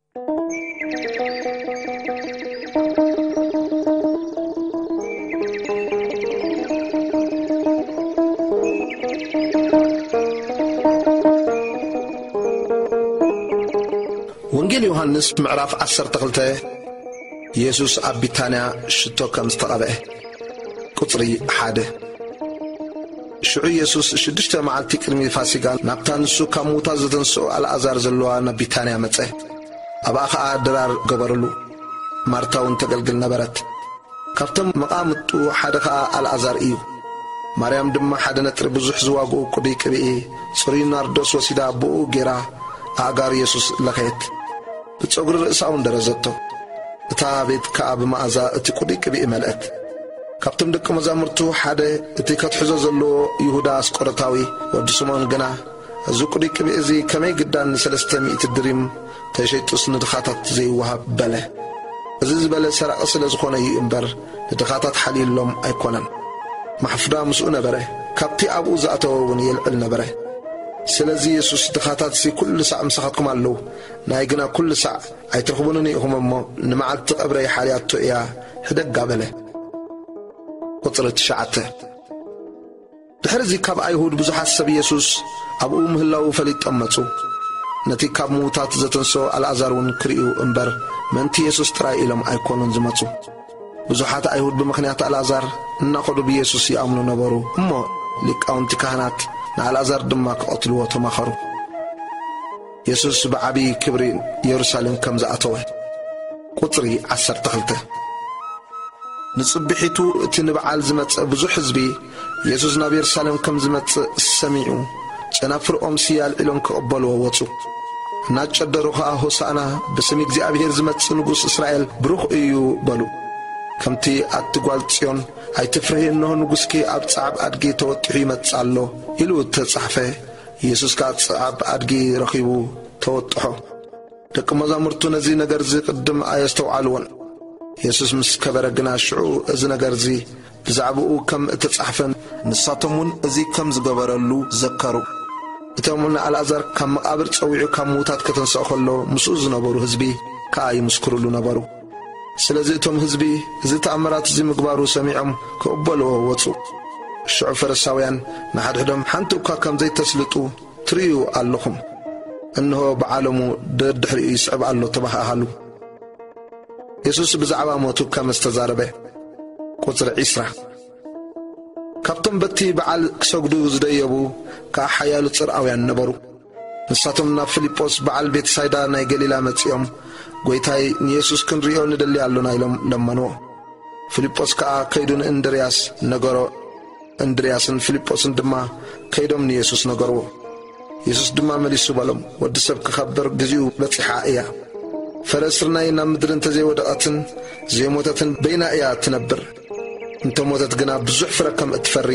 ወንጌል ዮሃንስ ምዕራፍ ዓሰርተ ክልተ። የሱስ ኣብ ቢታንያ ሽቶ ከም ዝተቐብአ። ቁጽሪ ሓደ። ሽዑ የሱስ ሽዱሽተ መዓልቲ ቅድሚ ፋሲጋ ናብታ ንሱ ካብ ምዉታት ዘተንስኦ ኣልኣዛር ዘለዋ ናብ ቢታንያ መጸ። ኣብኣ ኸኣ ድራር ገበርሉ። ማርታ እውን ተገልግል ነበረት። ካብቶም መቓምጡ ሓደ ኸኣ ኣልኣዛር እዩ። ማርያም ድማ ሓደ ነጥሪ ብዙሕ ዝዋግኡ ቅዱይ ቅብኢ፣ ጽሩይ ናርዶስ ወሲዳ ብኡ ጌራ ኣእጋር የሱስ ለኸየት። ብጸጉሪ ርእሳ እውን ደረዘቶ። እታ ቤት ከኣ ብመኣዛ እቲ ቅዱይ ቅብኢ መልአት። ካብቶም ደቂ መዛሙርቱ ሓደ፣ እቲ ከትሕዞ ዘለዎ ይሁዳ ኣስቆሮታዊ ወዲ ስምዖን ግና፣ "እዚ ቅዱይ ቅብኢ እዚ ከመይ ግዳን ንሰለስተ ሚእቲ ድሪም ተሸይጡስ ንድኻታት ዘይወሃብ?" በለ። እዚ ዝበለ ሰራቒ ስለ ዝኾነ እዩ እምበር፣ ንድኻታት ሓልዩሎም ኣይኮነን። ማሕፉዳ ምስኡ ነበረ፣ ካብቲ ኣብኡ ዝኣተወ እውን የልዕል ነበረ። ስለዚ የሱስ፣ "ድኻታትሲ ኩሉ ሳዕ ምሳኻትኩም ኣለዉ፣ ናይ ግና ኩሉ ሳዕ ኣይትረኽቡንን ኢኹም እሞ፣ ንመዓልቲ ቀብረይ ሓልያቶ እያ፣ ሕደጋ" በለ። ቁጽሪ ትሽዓተ። ድሕርዚ ካብ ኣይሁድ ብዙሓት ሰብ የሱስ ኣብኡ ምህላዉ ፈሊጦም መጹ። ነቲ ካብ ምዉታት ዘተንስኦ ኣልኣዛር እውን ክርእዩ እምበር፣ ምእንቲ የሱስ ጥራይ ኢሎም ኣይኮኑን ዝመጹ። ብዙሓት ኣይሁድ ብምኽንያት ኣልኣዛር እናኸዱ ብየሱስ ይኣምኑ ነበሩ። እሞ ሊቃውንቲ ካህናት ንኣልኣዛር ድማ ክቐትልዎ ተማኸሩ። የሱስ ብዓቢ ክብሪ የሩሳሌም ከም ዝኣተወ። ቁጽሪ ዓሰርተ ክልተ። ንጽብሒቱ እቲ ንበዓል ዝመጸ ብዙሕ ህዝቢ፣ የሱስ ናብ የሩሳሌም ከም ዝመጽእ ሰሚዑ፣ ጨናፍር ኦምሲ ኣልዒሎም ክቕበልዎ ወጹ። እናጨደሩ ኸኣ፣ "ሆሳዕና፣ ብስም እግዚኣብሄር ዝመጽእ ንጉስ እስራኤል ብሩኽ እዩ" በሉ። ከምቲ ኣቲ ጓል ጽዮን፣ "ኣይትፍርሂ፣ እንሆ ንጉስኪ ኣብ ጻዕብ ኣድጊ ተወጢሑ ይመጽእ ኣሎ" ኢሉ እተጻሕፈ፣ የሱስ ከኣ ጻዕብ ኣድጊ ረኺቡ ተወጥሖ። ደቂ መዛሙርቱ ነዚ ነገርዚ ቅድም ኣየስተውዓልዎን። የሱስ ምስ ከበረ ግና ሽዑ እዚ ነገርዚ ብዛዕባኡ ከም እተጻሕፈን ንሳቶም እውን እዚ ከም ዝገበረሉ ዘከሩ። እቶም ንኣልኣዛር ካብ መቓብር ጸዊዑ ካብ ምዉታት ከተንስኦ ከሎ ምስኡ ዝነበሩ ህዝቢ ከኣ ይምስክሩሉ ነበሩ። ስለዚ እቶም ህዝቢ እዚ ተኣምራት እዚ ምግባሩ ሰሚዖም ክቕበልዎ ወጹ። ሽዑ ፈሪሳውያን ንሓድሕዶም፣ "ሓንቲ እኳ ከም ዘይተስልጡ ትርእዩ ኣለኹም። እንሆ ብዓለሙ ደድሕሪኡ ይስዕብ ኣሎ" ተባሃሃሉ። የሱስ ብዛዕባ ሞቱ ከም ዝተዛረበ። ቁጽሪ ዒስራ። ካብቶም በቲ በዓል ክሰግዱ ዝደየቡ ከኣ ሓያሎ ጽርኣውያን ነበሩ። ንሳቶም ናብ ፊልጶስ በዓል ቤትሳይዳ ናይ ገሊላ መጺኦም፣ "ጐይታይ፣ ንየሱስ ክንርእዮ ንደሊ ኣሎና" ኢሎም ለመንዎ። ፊልጶስ ከኣ ከይዱ ንእንድርያስ ነገሮ። እንድርያስን ፊልጶስን ድማ ከይዶም ንየሱስ ነገርዎ። የሱስ ድማ መሊሱ በሎም፣ "ወዲ ሰብ ክኸብር ግዜኡ በጺሓ እያ። ፍረ ስርናይ ናብ ምድሪ እንተዘይወደቐትን ዘይሞተትን በይና እያ እትነብር። እንተ ሞተት ግና ብዙሕ ፍረ ከም እትፈሪ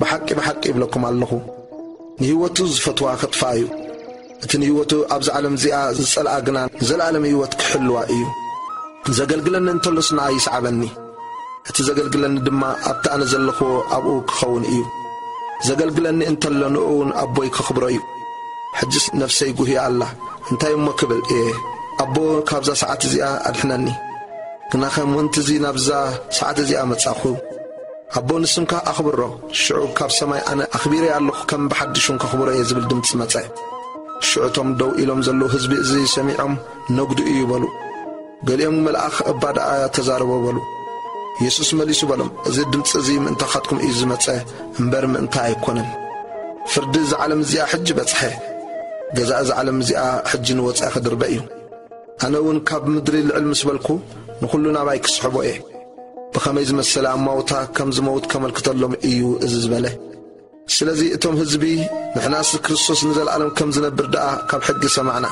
ብሓቂ ብሓቂ ይብለኩም ኣለኹ። ንህይወቱ ዝፈትዋ ከጥፍኣ እዩ። እቲ ንህይወቱ ኣብዚ ዓለም እዚኣ ዝጸልኣ ግና ንዘለኣለም ህይወት ክሕልዋ እዩ። ዘገልግለኒ እንተሎስ ንኣይ ይስዓበኒ። እቲ ዘገልግለኒ ድማ ኣብቲ ኣነ ዘለኹዎ ኣብኡ ክኸውን እዩ። ዘገልግለኒ እንተሎ ንኡ እውን ኣቦይ ከኽብሮ እዩ። ሕጅስ ነፍሰይ ጉህያ ኣላ። እንታይ እሞ ክብል እየ? ኣቦ፣ ካብዛ ሰዓት እዚኣ ኣድሕነኒ። ግናኸ ምእንቲ እዚ ናብዛ ሰዓት እዚኣ መጻኹ። ኣቦ፣ ንስምካ ኣኽብሮ፣ ሽዑ ካብ ሰማይ ኣነ ኣኽቢረዮ ኣለኹ፣ ከም ብሓድሽ እውን ከኽብሮ እየ" ዝብል ድምጺ መጸ። ሽዑ እቶም ደው ኢሎም ዘለዉ ህዝቢ እዚ ሰሚዖም፣ "ነጉዱ እዩ" በሉ። ገሊኦም፣ "መልኣኽ እባ ደኣ ተዛረቦ" በሉ። የሱስ መሊሱ በሎም፣ "እዚ ድምጺ እዚ ምእንታኻትኩም እዩ ዝመጸ እምበር ምእንታ ኣይኮነን። ፍርዲ እዛ ዓለም እዚኣ ሕጂ በጽሐ። ገዛኢ እዛ ዓለም እዚኣ ሕጂ ንወጻኢ ክድርበ እዩ። ኣነ እውን ካብ ምድሪ ልዕል ምስ በልኩ፣ ንኹሉ ናባይ ክስሕቦ እየ። ብኸመይ ዝመሰለ ኣማውታ ከም ዝመውት ከመልክተሎም እዩ እዚ ዝበለ።" ስለዚ እቶም ህዝቢ፣ "ንሕናስ ክርስቶስ ንዘለኣለም ከም ዝነብር ደኣ ካብ ሕጊ ሰማዕና።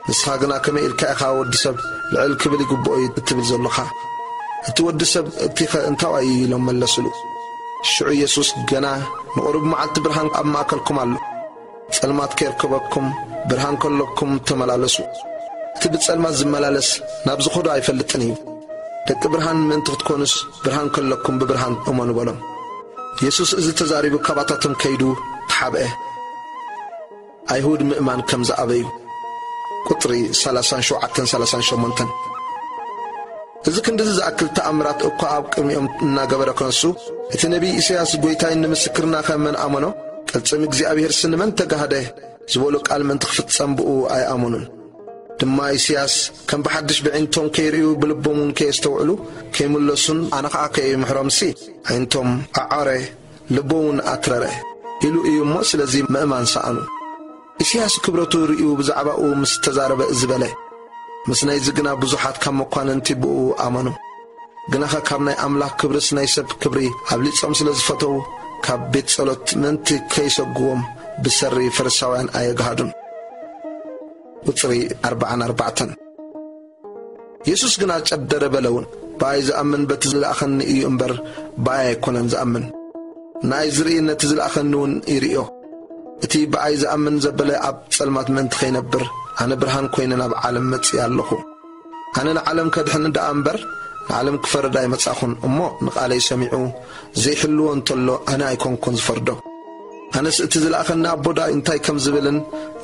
ንስኻ ግና ከመይ ኢልካ ኢኻ ወዲ ሰብ ልዕል ክብል ይግብኦ እዩ እትብል ዘሎኻ? እቲ ወዲ ሰብ እቲኸ እንታዋይ እዩ?" ኢሎም መለስሉ። ሽዑ የሱስ ገና፣ "ንቑሩብ መዓልቲ ብርሃን ኣብ ማእከልኩም ኣሎ። ጸልማት ከይርከበኩም ብርሃን ከለኩም ተመላለሱ። እቲ ብጸልማት ዝመላለስ ናብ ዝኸዶ ኣይፈልጥን እዩ። ደቂ ብርሃን ምእንቲ ክትኮኑስ ብርሃን ከለኩም ብብርሃን እመኑ" በሎም። የሱስ እዚ ተዛሪቡ ካባታቶም ከይዱ ተሓብአ። ኣይሁድ ምእማን ከም ዝኣበዩ። ቁጽሪ ሰላሳን ሸውዓተን ሰላሳን ሸሞንተን። እዚ ክንድዚ ዝኣክል ተኣምራት እኳ ኣብ ቅድሚኦም እናገበረ ከንሱ፣ እቲ ነቢይ ኢሳያስ፣ "ጐይታይ ንምስክርና ከ መን ኣመኖ? ቅልጽም እግዚኣብሄርስ ንመን ተጋህደ?" ዝበሎ ቃል ምእንቲ ክፍጸም ብኡ ኣይኣመኑን። ድማ ኢሳያስ ከም ብሓድሽ ብዒንቶም ከይርእዩ ብልቦም እውን ከየስተውዕሉ ከይምለሱን ኣነ ኸኣ ከይምሕሮምሲ ኣዒንቶም ኣዖረ፣ ልቦም እውን ኣትረረ ኢሉ እዩ እሞ ስለዚ ምእማን ሰኣኑ። ኢሳያስ ክብረቱ ርእዩ ብዛዕባኡ ምስ ተዛረበ እዚ በለ፣ "ምስ ናይዚ ግና ብዙሓት ካብ መኳንንቲ ብኡ ኣመኑ። ግናኸ ካብ ናይ ኣምላኽ ክብርስ ናይ ሰብ ክብሪ ኣብሊጾም ስለ ዝፈተዉ፣ ካብ ቤት ጸሎት ምእንቲ ከይሰግዎም ብሰሪ ፈሪሳውያን ኣየግሃዱን።" ቁጽሪ ኣርባዓን ኣርባዕተን። የሱስ ግና ጨደረ በለ እውን፣ "ብኣይ ዝኣምን በቲ ዝለኣኸኒ እዩ እምበር፣ ብኣይ ኣይኮነን ዝኣምን። ንኣይ ዝርኢ ነቲ ዝለኣኸኒ እውን ይርእዮ። እቲ ብኣይ ዝኣምን ዘበለ ኣብ ጸልማት ምእንቲ ኸይነብር፣ ኣነ ብርሃን ኮይነ ናብ ዓለም መጺእ ኣለኹ። ኣነ ንዓለም ከድሕን ደኣ እምበር፣ ንዓለም ክፈርድ ኣይመጻኹን። እሞ ንቓለይ ሰሚዑ ዘይሕልዎ እንተሎ፣ ኣነ ኣይኮንኩን ዝፈርዶ። ኣነስ እቲ ዝለኣኸኒ ኣቦ ደኣ እንታይ ከም ዝብልን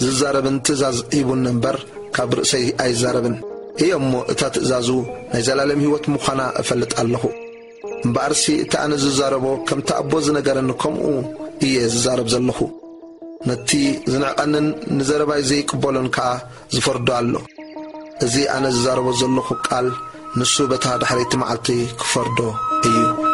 ዝዛረብን ትእዛዝ ሂቡኒ እምበር፣ ካብ ርእሰይ ኣይዛረብን እየ። እሞ እታ ትእዛዙ ናይ ዘላለም ህይወት ምዃና እፈልጥ ኣለኹ። እምበኣርሲ እቲ ኣነ ዝዛረቦ ከምቲ ኣቦ ዝነገረኒ ከምኡ እየ ዝዛረብ ዘለኹ። ነቲ ዝንዕቐንን ንዘረባይ ዘይቅበሎን ከኣ ዝፈርዶ ኣሎ። እዚ ኣነ ዝዛረቦ ዘለኹ ቃል ንሱ በታ ዳሕረይቲ መዓልቲ ክፈርዶ እዩ።